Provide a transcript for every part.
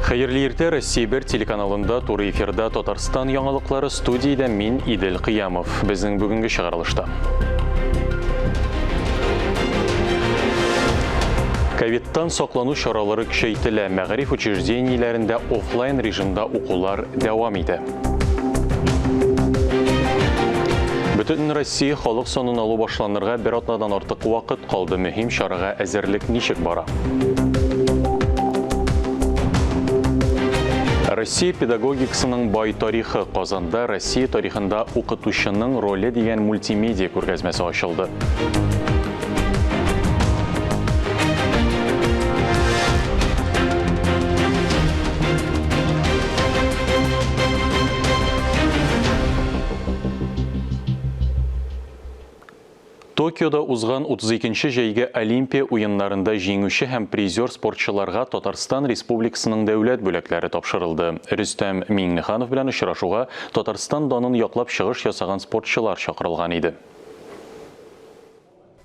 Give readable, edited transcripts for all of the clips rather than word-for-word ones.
Хәерле иртә, Россия 1 телеканалында туры эфирда Татарстан яңалыклары, студиядә мин Идел Кыямов. Безнең бүгенге чыгарылышта. Ковидтан саклану чаралары көчәйтелә, мәгариф учреждениеләрендә офлайн режимда укулар дәвам итә. Бөтен Россия халык санын алу башланырга бер атнадан артык вакыт калды. Мөһим чарага әзерлек ничек бара? Россия педагогикасының бай тарихы. Казанда Россия тарихында укытучының роле дигән мультимедиа күргәзмәсе ачылды. Токиода узган 32 нче җәйге Олимпия уеннарында җиңүче һәм призер спортчыларга Татарстан Республикасының дәүләт бүләкләре тапшырылды. Рөстәм Миңнеханов белән очрашуга Татарстан данын яклап чыгыш ясаган спортчылар чакырылган иде.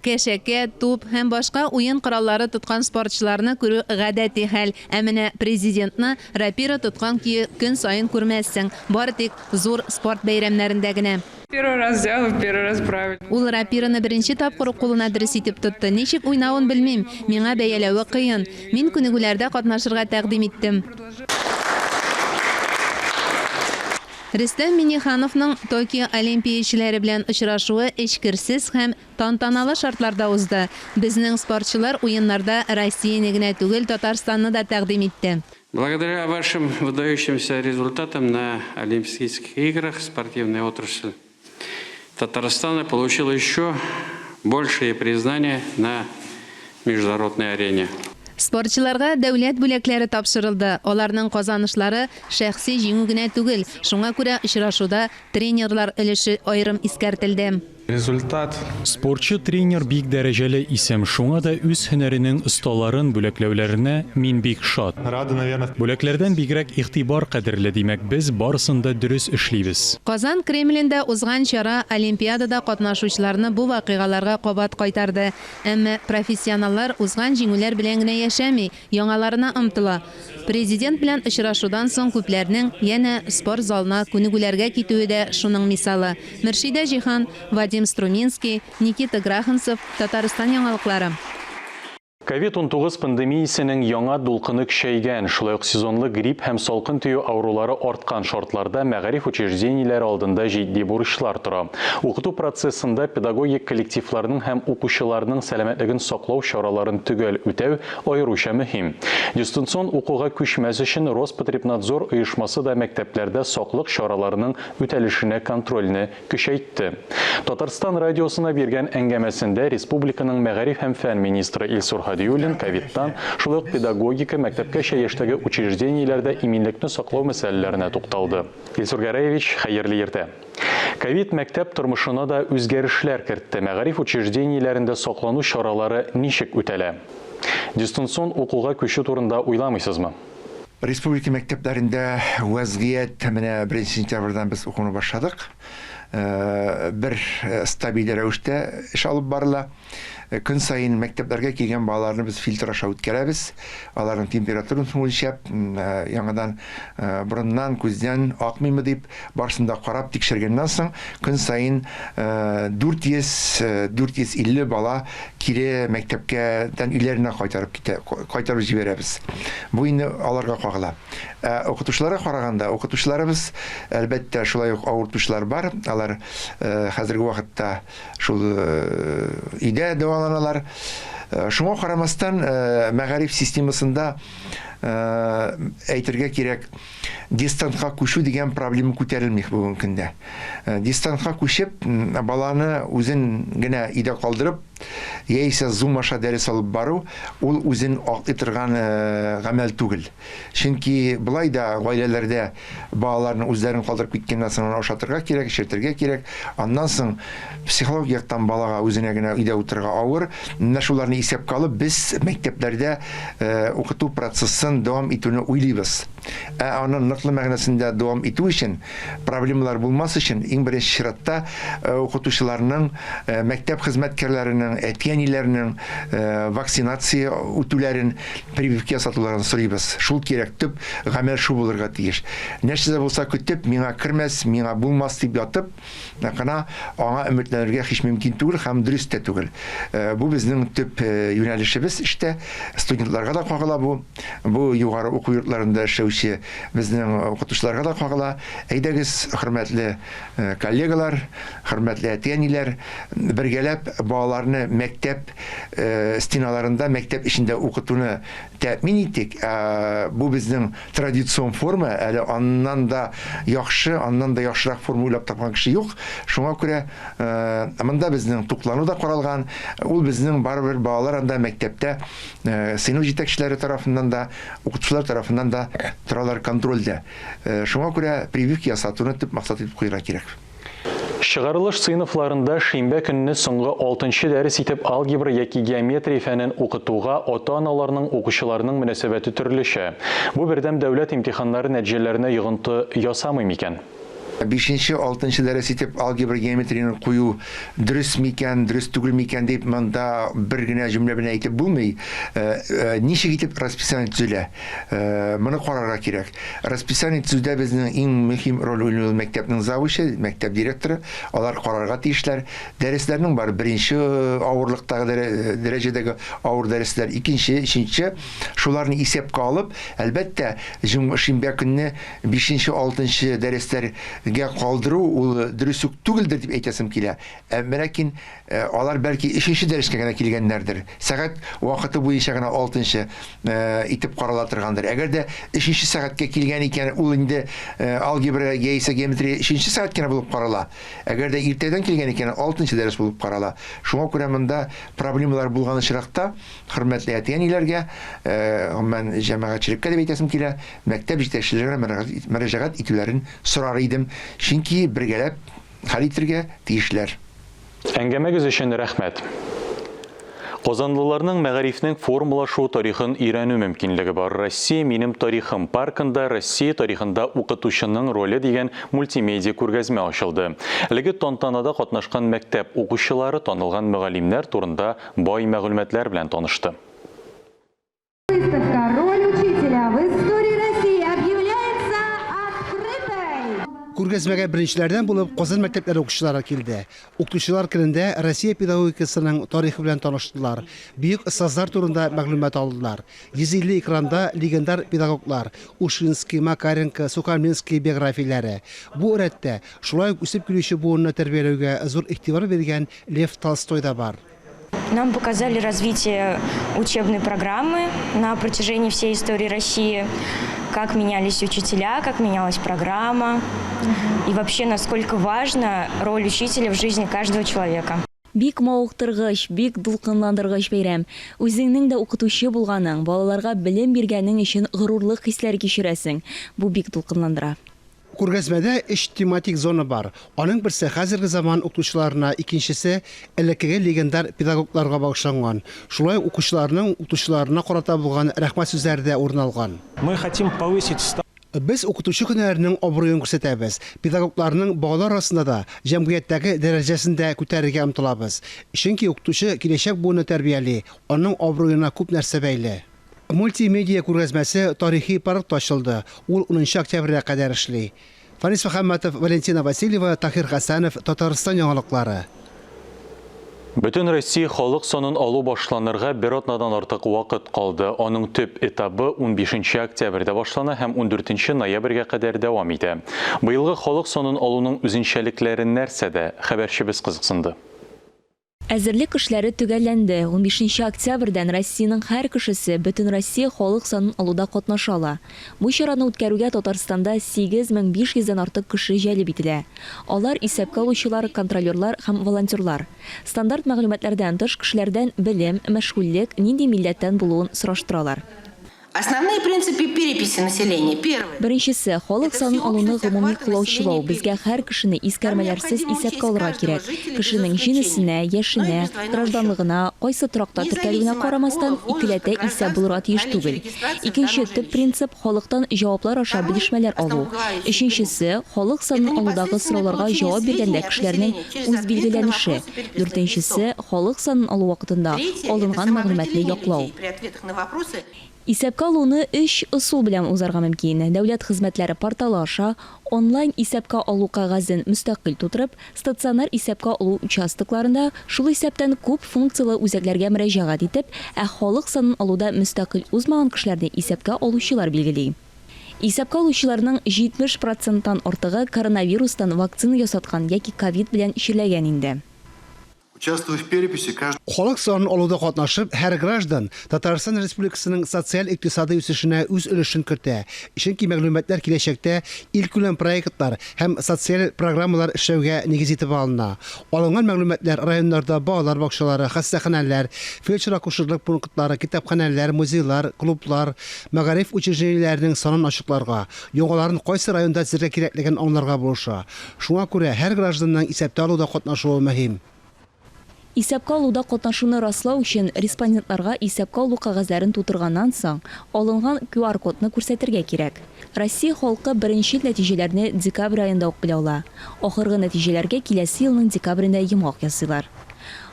Кәшәкә, туп һәм башка уен кораллары тоткан спортчыларны күрү гадәти хәл. Ә менә Президентны рапира тоткан көе көн саен күрмәссең, бары тик зур спорт бәйрәмнәрендә генә. Первый раз взял, первый раз правильно. Ул рапираны беренче тапкыр ук кулына дөрес итеп тотты. Ничек уйнавын белмим, миңа бәяләве кыен. Мин күнегүләрдә катнашырга тәкъдим иттем. Рөстәм Миңнехановның Токио олимпиячеләре белән очрашуы эчкерсез һәм тантаналы шартларда узды. Безнең спортчылар уеннарда Россияне генә түгел, Татарстанны да тәкъдим итте. Благодаря вашим выдающимся результатам на Олимпийских играх спортивная отрасль Татарстана получила еще большее признание на международной арене. Спортчыларга дәүләт бүләкләре тапшырылды. Аларның казанышлары шәхси җиңү генә түгел, шуңа күрә очрашуда тренерлар өлеше аерым искәртелде. Результат. Спортчы-тренер бик дәрәҗәле исем, шуңа да үз һөнәренең осталарын бүләкләүләренә мин бик шат. Рады, наверное. Бүләкләрдән бигрәк игътибар кадерле, димәк, без барысын да дөрес эшлибез. Казан Кремлендә узган чара Олимпиадада катнашучыларны бу вакыйгаларга кабат кайтарды. Әмма профессионаллар узган җиңүләр белән генә яшәми, яңаларына омтыла. Президент белән очрашудан соң күпләрнең янә спорт залына күнегүләргә китүе дә шуның мисалы. Мөршидә Җиһан, Вадим Струминский, Никита Граханцев, Татарстан яңалыклары. Ковид 19 пандемиясенең яңа дулкыны көчәйгән, шулай ук сезонлы грипп һәм салкын тию авырулары арткан шартларда мәгариф учреждениеләре алдында җитди бурычлар тора. Укыту процессында педагогик коллективларның һәм укучыларның сәламәтлеген саклау чараларын төгәл үтәү аеруча мөһим. Дистанцион укуга күчмәс өчен Роспотребнадзор оешмасы да мәктәпләрдә саклык чараларының үтәлешенә контрольне көчәйтте. Татарстан радиосына биргән әңгәмәсендә республиканың мәгариф һәм фән министры Илсур Һадиуллин ковидтан, шулай ук педагогика, мәктәпкәчә яшьтәге учреждениеләрдә иминлекне саклау мәсьәләләренә тукталды. Илсур Гәрәевич, хәерле иртә! Ковид мәктәп тормышына да үзгәрешләр кертте. Мәгариф учреждениеләрендә саклану чаралары ничек үтәлә? Дистанцион укуга күчү турында уйламыйсызмы? Республика мәктәпләрендә вәзгыять менә беренче сентябрьдән без укуны башладык. Бер стабиль рәвештә эш алып барыла. Көн саен мәктәпләргә килгән балаларны без фильтр аша үткәрәбез. Аларның температурасын үлчәп, яңадан борыннан, күздән акмыймы дип, барысын да карап тикшергәннән соң, көн саен 400, 450 бала кире мәктәпкәдән өйләренә кайтарып китә, кайтарып җибәрәбез. Бу инде аларга кагыла. Ә укытучыларга караганда, укытучыларыбыз, әлбәттә, шулай ук авыртучылар бар. Алар хәзерге вакытта Шул өйдә дәваланалар. Шуңа карамастан, мәгариф системасында әйтергә кирәк, дистантка күчү дигән проблема күтәрелми бүгенге көндә. Дистантка күчеп, баланы үзен генә өйдә калдырып, яисә Zoom аша дәрес алып бару, ул үзен аклый торган гамәл түгел. Чөнки болай да гаиләләрдә балаларны үзләрен калдырып киткәннән соң аны ашатырга кирәк, эчертергә кирәк. Аннан соң психологик яктан балага үзенә генә өйдә утырырга авыр. Менә шуларны исәпкә алып, без мәктәпләрдә укыту процессын дистанттан дәвам итүне уйлыйбыз. Ә аны ныклы мәгънәсендә дәвам итү өчен, проблемалар булмас өчен, иң беренче чиратта укытучыларның, мәктәп хезмәткәрләренең, әти-әниләрнең вакцинация үтүләрен, прививка ясатуларын сорыйбыз. Шул кирәк, төп гамәл шул булырга тиеш. Нәрсә дә булса көтеп, миңа кермәс, миңа булмас дип ятып, кына аңа өметләнергә һич мөмкин түгел һәм дөрес тә түгел. Бу безнең төп юнәлешебез эштә. Студентларга да кагыла бу. Бу югары уку йортларында эшләүче безнең укытучыларга да кагыла. Әйдәгез, хөрмәтле коллегалар, хөрмәтле әти-әниләр, бергәләп балаларны мәктәп стеналарында, мәктәп эчендә укытуны тәэмин итик. Бу безнең традицион форма, әле аннан да яхшы, аннан да яхшырак форма уйлап тапкан кеше юк. Шуңа күрә монда безнең туклану да каралган. Ул безнең барыбер балалар анда мәктәптә сыйныф җитәкчеләре тарафыннан да, укытучылар тарафыннан да торалар контрольдә. Шуңа күрә прививка ясатуны төп максат итеп куярга кирәк. Чыгарылыш сыйныфларында шимбә көнне соңгы алтынчы дәрес итеп алгебра яки геометрия фәнен укытуга ата-аналарның, укучыларның мөнәсәбәте төрлечә. Бу бердәм дәүләт имтиханнары нәтиҗәләренә йогынты ясамый микән? Бишенче, алтынчы дәрес итеп алгебра, геометрияне кую дөрес микән, дөрес түгел микән дип монда бер генә җөмлә белән әйтеп булмый. Ничек итеп расписание төзелә? Моны карарга кирәк. Расписание төзүдә безнең иң мөһим роль уйный ул мәктәпнең завучы, мәктәп директоры. Алар карарга тиешләр. Дәресләрнең бар беренче авырлыктагы дәрәҗәдәге авыр дәресләр, икенче, өченче. Шуларны исәпкә алып, әлбәттә, шимбә көнне бишенче, алтынчы дәресләргә калдыру ул дөрес үк түгелдер дип әйтәсем килә. Әмма ләкин алар бәлки өченче дәрескә генә килгәннәрдер. Сәгать вакыты буенча гына алтынчы итеп карала торгандыр. Әгәр дә өченче сәгатькә килгән икән, ул инде алгебра яисә геометрия өченче сәгать кенә булып карала. Әгәр дә иртәдән килгән икән, алтынчы дәрес булып карала. Шуңа күрә монда проблемалар булган очракта, хөрмәтле әти-әниләргә, гомумән җәмәгатьчелеккә дип әйтәсем килә, мәктәп җитәкчеләренә мөрәҗәгать итүләрен сорар идем. Чөнки бергәләп хәл итергә тиешләр. Әңгәмәгез өчен рәхмәт. Казанлыларның мәгарифнең формалашу тарихын өйрәнү мөмкинлеге бар. Россия минем тарихым паркында Россия тарихында укытучының роле дигән мультимедиа күргәзмә ачылды. Әлеге тантанада катнашкан мәктәп укучылары танылган мөгаллимнәр турында бай мәгълүматлар белән танышты. Выставка Роль учителя в истории России объявляется открытой! Күргәзмәгә беренчеләрдән булып Казан мәктәпләре укучылары килде. Укытучылар көнендә Россия педагогикасының тарихы белән таныштылар, бөек остазлар турында мәгълүмат алдылар. 150 экранда легендар педагоглар Ушинский, Макаренко, Сухомлинский биографияләре. Бу рәттә шулай ук үсеп килүче буынны тәрбияләүгә зур игътибар биргән Лев Толстой да бар. Нам показали развитие учебной программы на протяжении всей истории России, как менялись учителя, как менялась программа и вообще насколько важна роль учителя в жизни каждого человека. Бик мавыктыргыч, бик дулкынландыргыч бәйрәм. Үзеңнең дә укытучы булганың, балаларга белем биргәнең өчен горурлык хисләре кичерәсең. Бу бик дулкынландыра. Күргәзмәдә өч тематик зона бар. Аның берсе хәзерге заман укытучыларына, икенчесе элеккеге легендар педагогларга багышланган. Шулай ук укучыларның укытучыларына карата булган рәхмәт сүзләре дә урын алган. Мы хотим повысить статус. Без укытучы һөнәренең абруен күрсәтәбез, педагогларның балалар арасында да, җәмгыятьтәге дәрәҗәсен дә күтәрергә омтылабыз. Чөнки укытучы киләчәк буынны тәрбияли, аның абруена күп нәрсә бәйле. Мультимедиа күргәзмәсе тарихи паркта ачылды, ул унынчы октябрьгә кадәр эшли. Фанис Мөхәммәтов, Валентина Васильева, Таһир Хәсәнов, Татарстан яңалыклары. Бөтенроссия халык санын алу башланырга бер атнадан артык вакыт калды. Аның төп этабы унбишенче октябрьдә башлана һәм ундүртенче ноябрьгә кадәр дәвам итә. Быелгы халык санын алуның үзенчәлекләре нәрсәдә? Хәбәрчебез кызыксынды. Әзерлек эшләре төгәлләнде. Унбишенче октябрьдән Россиянең һәр кешесе Бөтенроссия халык санын алуда катнаша ала. Бу чараны үткәрүгә Татарстанда 8500 дән артык кеше җәлеп ителә. Алар, исәпкә алучылар, контролерлар һәм волонтерлар. Стандарт мәгълүматлардан тыш, кешеләрдән белем, мәшгульлек, нинди милләттән булуын сораштыралар. Основные принципы переписи населения. Первое. Беренчесе, халык санын алуны гомуми колачлау. Безгә һәр кешене искәрмәләрсез исәпкә алырга кирәк. Кешенең җенесенә, яшенә, гражданлыгына, кайсы торакта теркәлүенә карамастан, икеләтә исәп булырга тиеш түгел. Икенче төп принцип, халыктан җаваплар аша белешмәләр алу. Өченчесе, халык санын алудагы сорауларга җавап биргәндә кешеләрнең үзбилгеләнеше. Дүртенчесе, халык санын алу вакытында алынган мәгълүматны яклау. Исәпкә алуны өч ысул белән узарга мөмкин, дәүләт хезмәтләре порталы аша, онлайн исәпкә алу кәгазен мөстәкыйль тутырып, стационар исәпкә алу участокларында, шул исәптән күп функцияле үзәкләргә мөрәҗәгать итеп, ә халык санын алуда мөстәкыйль узмаган кешеләрне исәпкә алучылар билгели. Исәпкә алучыларның 70 проценттан артыгы коронавирустан вакцина ясаткан яки ковид белән чирләгән инде. Участвуя в переписи, каждый Халык санын алуда катнашып, һәр граждан Татарстан Республикасының социаль-икътисадый үсешенә үз өлешен кертә. Чөнки мәгълүматлар киләчәктә илкүләм проектлар һәм социаль программалар эшләүгә нигез итеп алына. Алынган мәгълүматлар районнарда балалар бакчалары, хастаханәләр, фельдшер-акушерлык пунктлары, китапханәләр, музейлар, клублар, мәгариф учреждениеләренең санын ачыкларга, яңаларын кайсы районда төзергә кирәклеген аңларга булыша. Шуңа күрә һәр гражданның исәптә алуда катнашуы мөһим. Исәпкә алуда катнашуны раслау өчен респондентларга исәпкә алу кәгазьләрен тутырганнан соң, алынган QR-кодны күрсәтергә кирәк. Россия халкы беренчел нәтиҗәләрне декабрь аенда ук белә ала. Ахыргы нәтиҗәләргә киләсе елның декабрендә йомгак ясыйлар.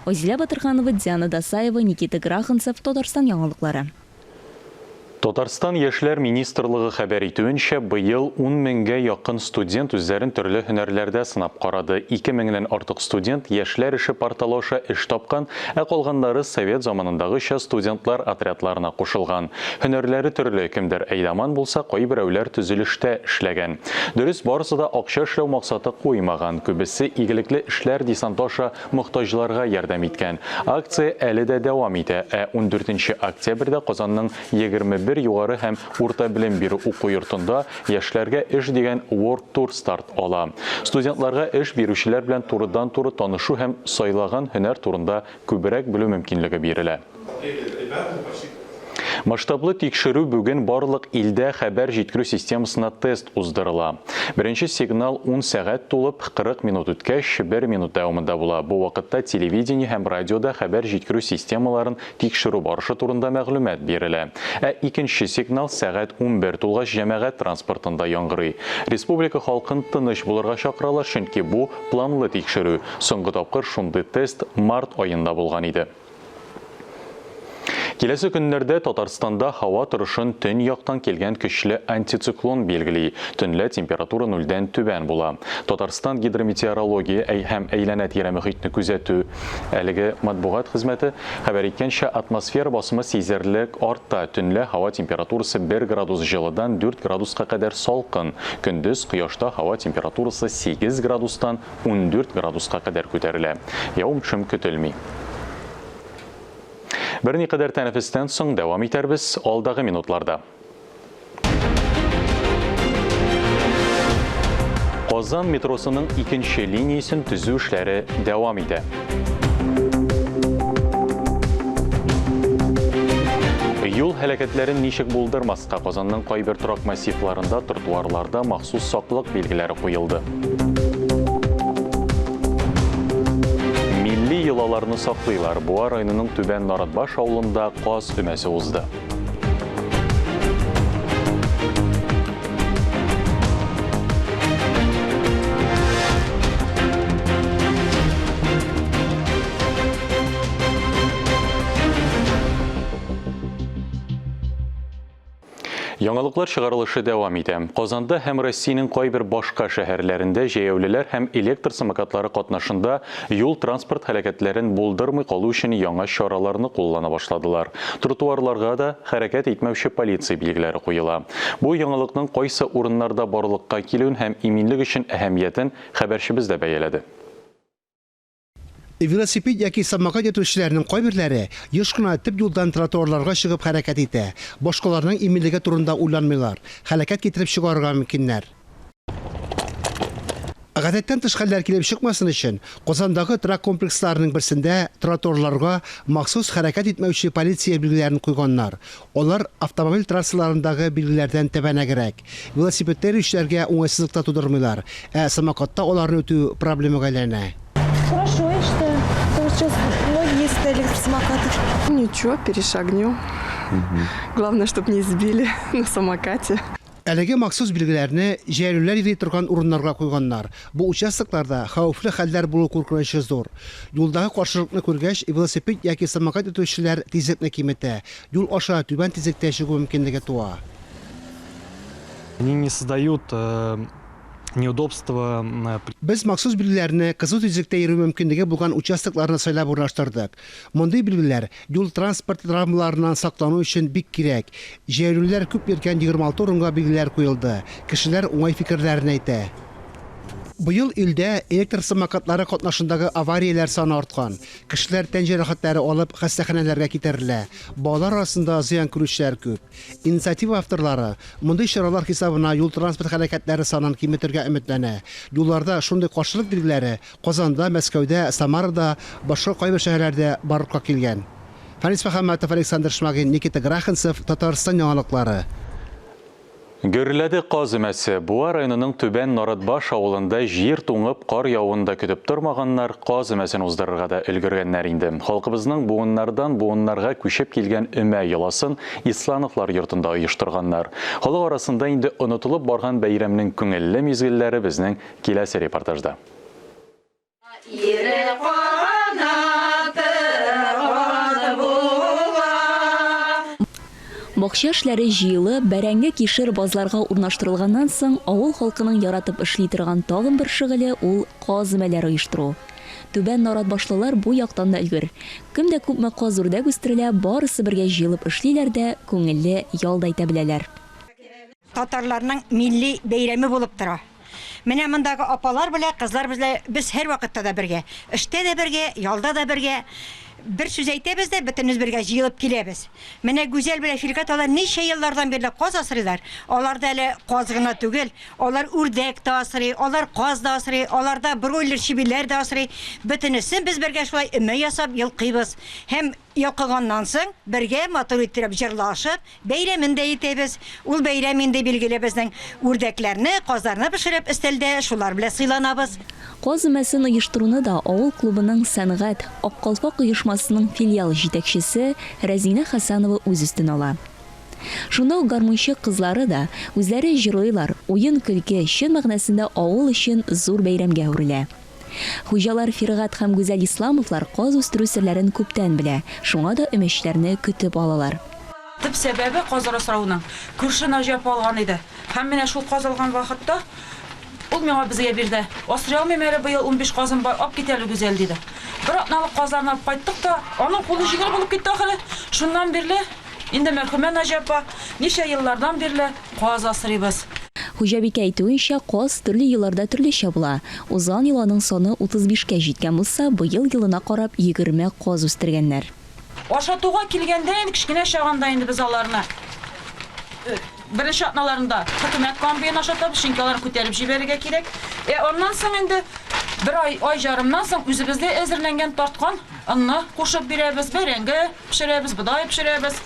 Айзилә Батырханова, Диана Дасаева, Никита Граханцев, Татарстан яңалыклары. Татарстан Яшьләр министрлыгы хәбәр итүенчә, быел 10 меңгә якын студент үзләрен төрле һөнәрләрдә сынап карады. 2 меңнән артык студент Яшьләр эше порталы аша эш тапкан, ә калганнары совет заманындагыча студентлар отрядларына кушылган. Һөнәрләре төрле, кемдер әйдаман булса, кайберәүләр төзелештә эшләгән. Дөрес, барысы да акча эшләү максаты куймаган. Күбесе игелекле эшләр десанты аша мохтаҗларга ярдәм иткән. Акция әле дә дәвам итә. Ә 14 октябрьдә Казанның 21 югары һәм урта белем бирү уку йортында яшьләргә эш дигән Work Tour старт ала. Студентларга эш бирүчеләр белән турыдан-туры танышу һәм сайлаган һөнәр турында күбрәк белү мөмкинлеге бирелә. Масштаблы тикшерү бүген барлык илдә хәбәр җиткерү системасына тест уздырыла. Беренче сигнал 10 сәгать тулып, 40 минут үткәч, 1 минут дәвамында була. Бу вакытта телевидение һәм радиода хәбәр җиткерү системаларын тикшерү барышы турында мәгълүмат бирелә. Ә икенче сигнал сәгать 11 тулгач җәмәгать транспортында яңгырый. Республика халкын тыныч булырга чакыралар, чөнки бу планлы тикшерү. Соңгы тапкыр шундый тест март аенда булган иде. Киләсе көннәрдә Татарстанда һава торышын төньяктан килгән көчле антициклон билгели. Төнлә температура нульдән түбән була. Татарстан гидрометеорология һәм әйләнә-тирә мөхитне күзәтү әлеге матбугат хезмәте хәбәр иткәнчә, атмосфера басымы сизелерлек арта. Төнлә һава температурасы 1 градус җылыдан 4 градуска кадәр салкын. Көндез кояшта һава температурасы 8 градустан 14 градуска кадәр күтәрелә. Явым-төшем көтелми. Берникадәр тәнәфестән соң дәвам итәрбез алдагы минутларда. Казан метросының икенче линиясен төзү эшләре дәвам итә. Юл һәлакәтләрен ничек булдырмаска? Казанның кайбер торак массивларында тротуарларда махсус саклык билгеләре куелды. Милли йолаларны саклыйлар. Буа районының Түбән Наратбаш авылында каз өмәсе узды. Яңалыклар чыгарылышы дәвам итә. Казанда һәм Россиянең кайбер башка шәһәрләрендә җәяүлеләр һәм электр самокатлары катнашында юл-транспорт һәлакәтләрен булдырмый калу өчен яңа чараларны куллана башладылар. Тротуарларга да хәрәкәт итмәүче полиция билгеләре куела. Бу яңалыкның кайсы урыннарда барлыкка килүен һәм иминлек өчен әһәмиятен хәбәрчебез дә бәяләде. Велосипед яки самокат йөртүчеләрнең кайберләре еш кына төп юлдан тротуарларга чыгып хәрәкәт итә, башкаларның иминлеге турында уйланмыйлар, һәлакәт китереп чыгарырга мөмкиннәр. Гадәттән тыш хәлләр килеп чыкмасын өчен, Казандагы торак комплексларының берсендә тротуарларга махсус хәрәкәт итмәүче полиция билгеләрен куйганнар. Алар автомобиль трассаларындагы билгеләрдән тәбәнәгрәк. Велосипедта йөрүчеләргә уңайсызлык та тудырмыйлар, ә самокатта аларны үтү проблемага әйләнә. Хорошо, я считаю. Потому что сейчас многие ездят на электросамокатах. Ничего, перешагнем. Главное, чтобы не сбили на самокате. Әлеге махсус билгеләрне җәяүлеләр йөри торган урыннарга куйганнар. Бу участокларда хәвефле хәлләр булу куркынычы зур. Юлдагы каршылыкны күргәч, велосипед яки самокат йөртүчеләр тизлекне киметә, юл аша түбән тизлектә чыгу мөмкинлеге туа. Они не создают э, неудобства. Э, Без махсус билгеләрне кызу тизлектә йөрү мөмкинлеге булган участокларны сайлап урнаштырдык. Мондый билгеләр юл-транспорт травмаларыннан саклану өчен бик кирәк. Җәяүлеләр күп йөргән 26 урынга билгеләр куелды. Кешеләр уңай фикерләрен әйтә. Быел илдә электр самокатлары катнашындагы аварияләр саны арткан. Кешеләр тән җәрәхәтләре алып хастаханәләргә китерелә. Балалар арасында зыян күрүчеләр күп. Инициатива авторлары мондый чаралар хисабына юл-транспорт һәлакәтләре санын киметергә өметләнә. Юлларда шундый каршылык билгеләре Казанда, Мәскәүдә, Самарада, башка кайбер шәһәрләрдә барлыкка килгән. Фәнис Мөхәммәтов, Александр Шмагин, Никита Граханцев, Татарстан яңалыклары. Гөрләде каз өмәсе. Буа районының Түбән Наратбаш авылында җир туңып, кар явуын да көтеп тормаганнар, каз өмәсен уздырырга да өлгергәннәр инде. Халкыбызның буыннардан буыннарга күчеп килгән өмә йоласын Ислановлар йортында оештырганнар. Халык арасында инде онытылып барган бәйрәмнең күңелле мизгелләре безнең киләсе репортажда. Ире канаты ат була. Бакча эшләре җыелып, бәрәңге, кишер базларга урнаштырылганнан соң, авыл халкының яратып эшли торган тагын бер шөгыле ул каз өмәләре оештыру. Түбән Наратбашлылар бу яктан да өлгер. Кемдә күпме каз-үрдәк үстерелә, барысы бергә җыелып эшлиләр дә, күңелле ял да итә беләләр. Татарларның милли бәйрәме булып тора. Менә мондагы апалар белә, кызлар белә без һәрвакытта да бергә. Эштә дә бергә, ялда да бергә. Бер сүз әйтәбез дә, бөтенебез бергә җыелып киләбез. Менә Гүзәл белән Фиркать алар ничә еллардан бирле каз асрыйлар. Аларда әле каз гына түгел, алар үрдәк тә асрый, алар каз да асрый, аларда бройлер чебиләр дә асрый. Бөтенесен без бергә шулай өмә ясап йолкыйбыз. Һәм йолкыганнан соң бергә матур иттереп җырлашып, Бәйрәмен дә итәбез. Ул бәйрәм инде, билгеле, безнең үрдәкләрне, казларны пешереп, өстәлдә шулар белән сыйланабыз. Каз өмәсен оештыруны да авыл клубының сәнгать, Ак калфак оешмасының филиал җитәкчесе Рәзинә Хәсәнова үз өстенә ала. Шунда ук гармунчы кызлары да үзләре җырлыйлар, уен-көлке чын мәгънәсендә авыл өчен зур бәйрәмгә әверелә. Хуҗалар Фиргать һәм Гүзәл Исламовлар каз үстерү серләрен күптән белә, шуңа да өмәчеләрне көтеп алалар. Төп сәбәбе, казлар асрауның. Күрше Наҗия апа алган иде. Һәм менә шул каз алган вакытта ул миңа безгә бирде. Асрый алмыйм әле, быел 15 казым бар, ап кит әле, Гүзәл, диде. Бер атналык казларны алып кайттык та, аның кулы җиңел булып китте ахыры. Шуннан бирле, инде мәрхүмә Наҗия апа, ничә еллардан бирле Каз асрыйбыз. Хуҗабикә әйтүенчә, каз төрле елларда төрлечә була. Узган ел аның саны 35 кә җиткән булса, быел елына карап 20 каз үстергәннәр. Ашатуга килгәндә инде кечкенә чагында инде без аларны беренче атналарында хөкүмәт комбиен ашатабыз, чөнки аларны күтәреп җибәрергә кирәк. Ә аннан соң инде бер ай, ай ярымнан соң үзебездә әзерләнгән тарткан онны кушып бирәбез, бәрәңге, Пешерәбез, бодай пешерәбез.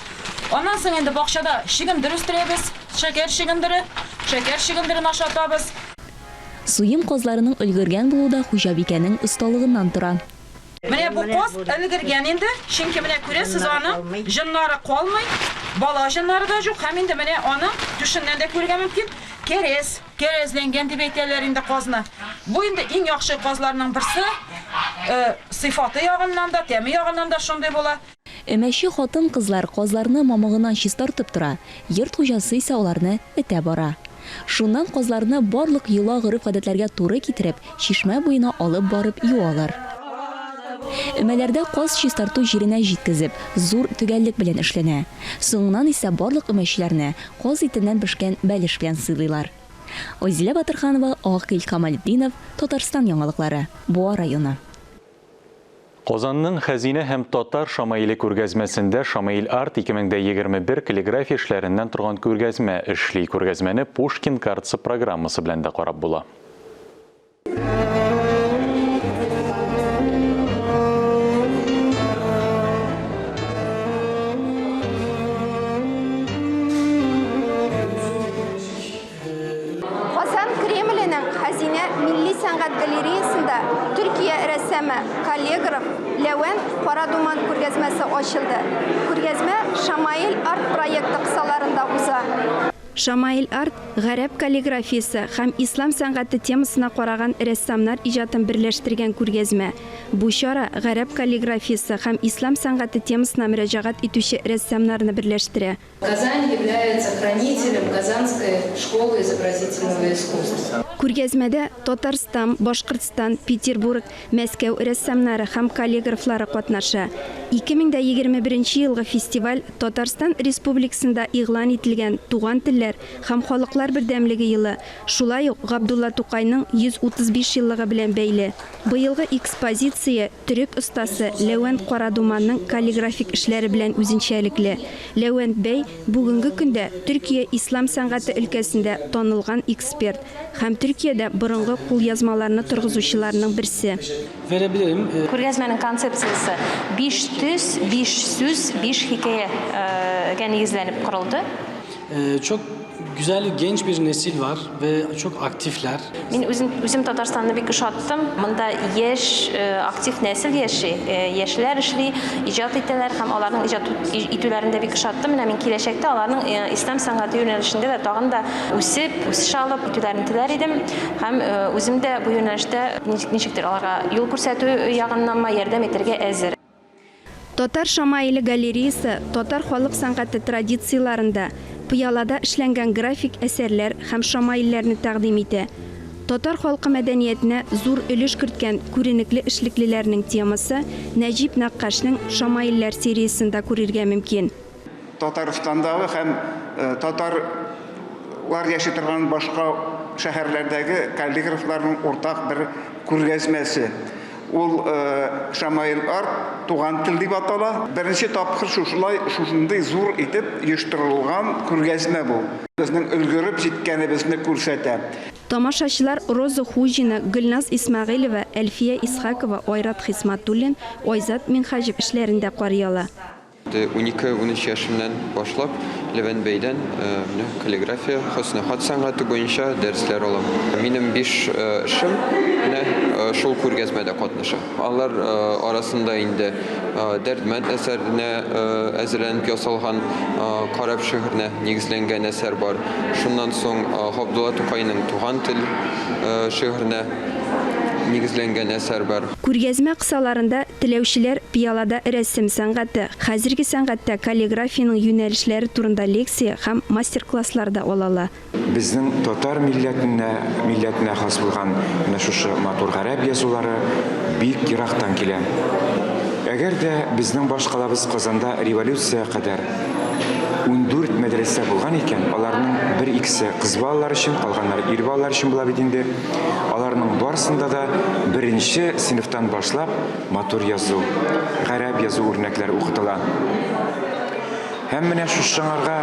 Аннан соң инде бакчада чөгендер үстерәбез, шәкәр чөгендере. Шәкәр чөгендерен ашатабыз. Суем казларының өлгергән булуы да хуҗабикәнең осталыгыннан тора. Менә бу каз өлгергән инде, чөнки менә күрәсез аның җоннары калмый, бала җоннары да җук һәм инде менә аның түшеннән дә күрергә мөмкин, кәрәз. Кәрәзләнгән дип әйтәләр инде казны. Бу инде иң яхшы казларның берсе. Сыйфаты ягыннан да, тәме ягыннан да шундый була. Өмәче хатын-кызлар казларны мамыгыннан чистартып тора, йорт хуҗасы исә аларны этә бара. Шуннан казларны барлык йола-гореф-гадәтләргә туры китереп, чишмә буена алып барып юалар. Өмәләрдә каз чистарту җиренә җиткезеп, зур төгәллек белән эшләнә. Соңыннан исә барлык өмәчеләрне Каз итеннән пешкән бәлеш белән сыйлыйлар. Айзилә Батырханова, Акил Камалетдинов, Татарстан яңалыклары, Буа районы. Казанның Хәзинә һәм татар шамаиле күргәзмәсендә Шамаил Арт 2021 каллиграфия эшләреннән торган күргәзмә эшли. Күргәзмәне Пушкин картасы программасы белән дә карап була. Милли сәнгать галереясында Төркия рәссамы, каллиграф Ләвәнт Карадуман күргәзмәсе ачылды. Күргәзмә Шамаил арт проекты кысаларында уза. Шамаил арт, гарәп каллиграфиясе һәм ислам сәнгате темасына караган рәссамнар иҗатын берләштергән күргәзмә. Бу чара гарәп каллиграфиясе һәм ислам сәнгате темасына мөрәҗәгать итүче рәссамнарны берләштерә. Казань является хранителем Казанской школы изобразительного искусства. Күргәзмәдә Татарстан, Башкортстан, Петербург, Мәскәү рәссамнары һәм каллиграфлары катнаша. 2021 елгы фестиваль Татарстан Республикасында игълан ителгән Туган телләр һәм халыклар бердәмлеге елы, шулай ук Габдулла Тукайның 135 еллыгы белән бәйле. Быелгы экспозиция төрек остасы Ләвәнт Карадуманның каллиграфик эшләре белән үзенчәлекле. Ләвәнт бәй бүгенге көндә Төркия ислам сәнгате өлкәсендә танылган эксперт һәм Төркиядә борынгы кулъязмаларны торгызучыларның берсе. Күргәзмәнең концепциясе биш төс, биш сүз, биш хикәя гә нигезләнеп корылды. Çok güzel genç bir nesil var ve çok aktifler. Мин үзем, үзем Татарстанны бик ошаттым. Монда яшь, актив нәсел яши, яшьләр эшли, иҗат итәләр һәм аларның иҗат итүләрен дә бик ошаттым. Менә мин киләчәктә аларның ислам сәнгате юнәлешендә дә тагын да үсеп, үсеш алып китүләрен теләр идем. Һәм үзем дә бу юнәлештә ничектер аларга юл күрсәтү ягыннанмы ярдәм итәргә әзер. Татар шамаиле галереясы татар халык сәнгате традицияләрендә, пыялада эшләнгән график әсәрләр һәм шамаилләрне тәкъдим итә. Татар халкы мәдәниятенә зур өлеш керткән күренекле эшлеклеләрнең темасы Нәҗип Нәккашнең Шамаилләр сериясендә күрергә мөмкин. Татарстандагы һәм татарлар яши торган башка шәһәрләрдәге каллиграфларның уртак бер күргәзмәсе. Ул Шамаил арт, туган тел дип атала. Беренче тапкыр шушылай шушындый зур итеп оештырылган күргәзмә бу. Безнең өлгереп җиткәнебезне күрсәтә. Тамашачылар Роза Хуҗина, Гөлназ Исмәгыйлева, Әлфия Исхакова, Айрат Хисматуллин, Айзат Минһаҗев эшләрен дә карый ала. 12-13 яшемнән башлап Левен бәйдән менә каллиграфия, хөсне хат сәнгате буенча дәресләр алам. Минем биш эшем менә шул күргәзмәдә катнаша. Алар арасында инде Дәрдмәнд әсәренә әзерләнеп ясалган Караб шигыренә нигезләнгән әсәр бар. Шуннан соң Габдулла Тукайның Туган тел шигыренә нигезләнгән әсәр бар. Күргәзмә кысаларында Теләүчеләр пыялада рәсем сәнгате, хәзерге сәнгатьтә каллиграфиянең юнәлешләре турында лекция һәм мастер-класслар да ала ала. Безнең татар милләтенә милләтенә хас булган менә шушы матур гарәп язулары бик ерактан килә. Әгәр дә безнең башкалабыз Казанда революциягә кадәр 14 мәдрәсә булган икән, аларның бер-икесе кыз балалар өчен, калганнары ир балалар өчен була бит инде. Аларның барысында да беренче сыйныфтан башлап матур язу, гарәп язу үрнәкләре укытыла. Һәм менә шушыңарга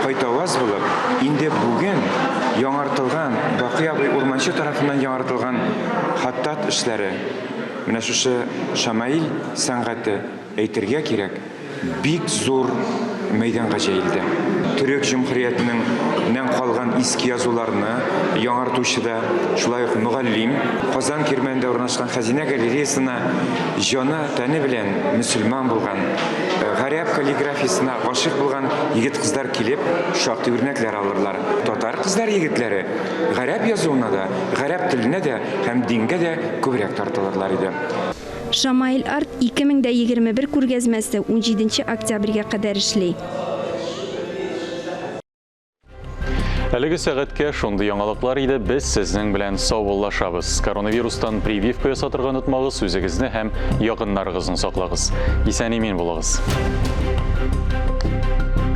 кайтаваз булып, инде бүген яңартылган, Бакый абый Урманчы тарафыннан яңартылган хаттат эшләре, менә шушы шамаил сәнгате, әйтергә кирәк, бик зур мәйданга җәелде. Төрек җөмһүриятенең нән калган иске язуларны яңартучы да, шулай ук мөгаллим, Казан Кирмәнендә урнашкан Хәзинә галереясына җаны, тәне белән мөселман булган, гарәп каллиграфиясенә гашыйк булган егет-кызлар килеп, шактый үрнәкләр алырлар. Татар кызлар-егетләре гарәп язуына да, гарәп теленә дә һәм дингә дә күбрәк тартылырлар иде. Шамаил Арт 2021 күргәзмәсе унҗиденче октябрьгә кадәр эшли. Әлеге сәгатькә шундый яңалыклар иде, без сезнең белән саубуллашабыз. Коронавирустан прививка ясатырга онытмагыз, үзегезне һәм якыннарыгызны саклагыз. Исән-имин булыгыз.